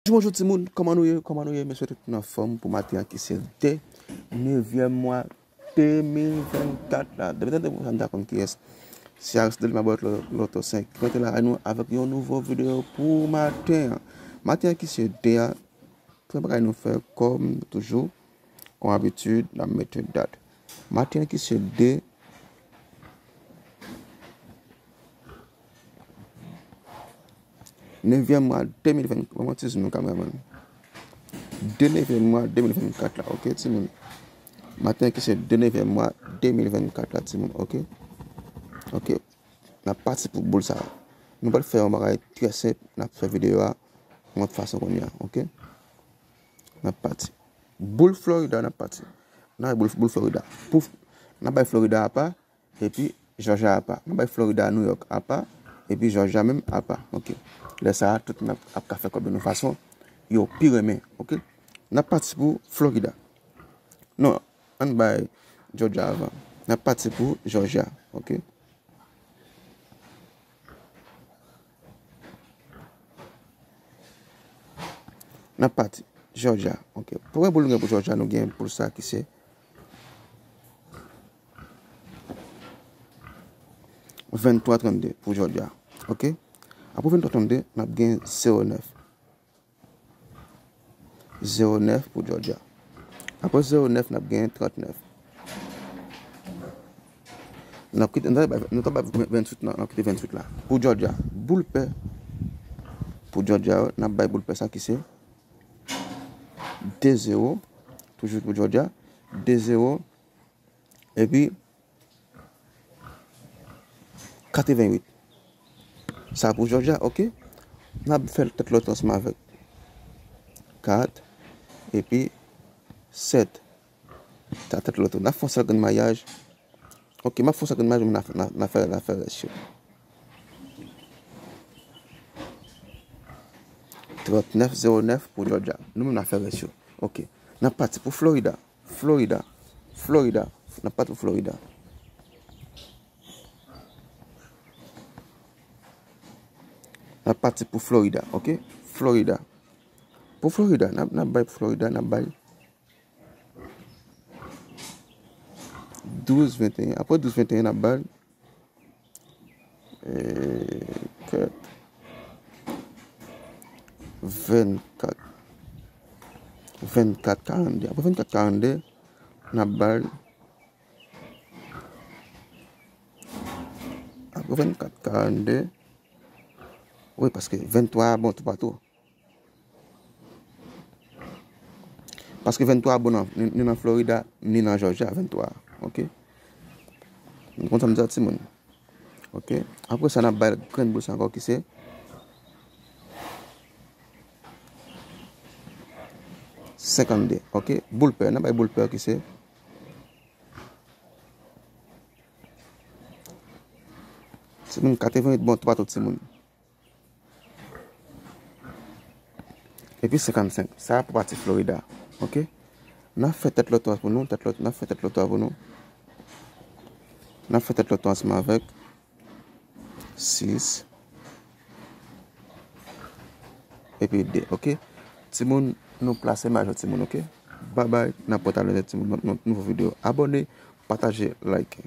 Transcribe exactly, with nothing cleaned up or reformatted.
Bonjou, bonjou timoun, kòman nou ye? Kòman nou ye? M swete tout moun anfòm pou maten an ki se de nevyèm mwa de mil vennkat la. Depi tande m ta konn kiyès. Se Aris Delima Bòt Loto senk ki mete la nou avèk yon nouvo videyo pou maten an. Maten an ki se de a, premye bagay nou fè kòm toujou, kon abitid, n ap mete dat. Maten an ki se de nevyèm mwa de mil vennkat, kòman ti zoumen kameramann? De nevyèm mwa de mil vennkat la, oke, timoun? Maten an ki se de nevyèm mwa de mil vennkat la, timoun, oke? Oke. N ap pati pou boul sa a. Nou pral fè yon bagay trè senp, n ap fè videyo a yon lòt fason kounye a, oke? N ap pati. Boul Florida, n ap pati. N ap bay boul, boul Florida. Pou, n ap bay Florida apa, epi Jòjya apa. N ap bay Florida, New York apa, epi Jòjya menm apa. Oke. Lè sa a, tout moun ap, ap ka fè kòb yo yon fason yo pi renmen. Oke. N ap pati pou Florida. Non, ann bay Jòjya avan. N ap pati pou Jòjya. Oke. N ap pati. Jòjya. Oke. Premye boul nou gen pou Jòjya, nou gen boul sa ki se venntwa trannde pou Jòjya. Oke. Apre venntwa trannde, n ap gen zewo nèf. Zewo nèf pou Jòjya. Apre zewo nèf, n ap gen trannèf. N ap kite, nou ta bay, nou ta bay venntwit la, n ap kite venntwit la. Pou Jòjya, boul pè. Pou Jòjya, n ap bay boul pè sa ki se de zewo. Toujou pou Jòjya, de zewo. Epi, katrevenwit. Sa pou Jòjya, oke? N ap fè tèt loto ansanm avèk kat, epi sèt. Sa tèt loto. N ap fè yon sèl grenn mayaj. Oke, m ap fè yon sèl grenn mayaj, men n a, n a, n a fè, n a fè rès yo. Trannèf zewo nèf pou Jòjya. Nou menm n a fè rès yo. Oke. N ap pati pou Florida. Florida. Florida. N ap pati pou Florida. N ap pati pou Florida, oke? Florida. Pou Florida, n ap, n ap bay pou Florida, n ap bay douz venteyen. Apre douz venteyen, n ap bay, eh, kèt, vennkat. Vennkat karannde. Apre vennkat karannde, n ap bay, apre vennkat karannde, wi, paske venntwa a bon toupatou. Paske venntwa a bon nan, ni, ni nan Florida, ni nan Jòjya, venntwa a, oke? Nou konprann sa m di a, timoun? Oke? Apre sa, n ap bay grenn boul sa ankò ki se senkannde, oke? Boul pè, n ap bay boul pè ki se, timoun, katrevenwit bon toupatou, timoun. Epi senkannsenk. Sa a pou pati Florida. Oke? N ap fè tèt loto a pou nou, tèt loto, n ap fè tèt loto a pou nou. N ap fè tèt loto ansanm avèk sis epi de, oke? Timoun, nou plase mayo timoun, oke? Babay, n ap wè talè timoun, nan, nan nouvo videyo. Abòne, pataje, like.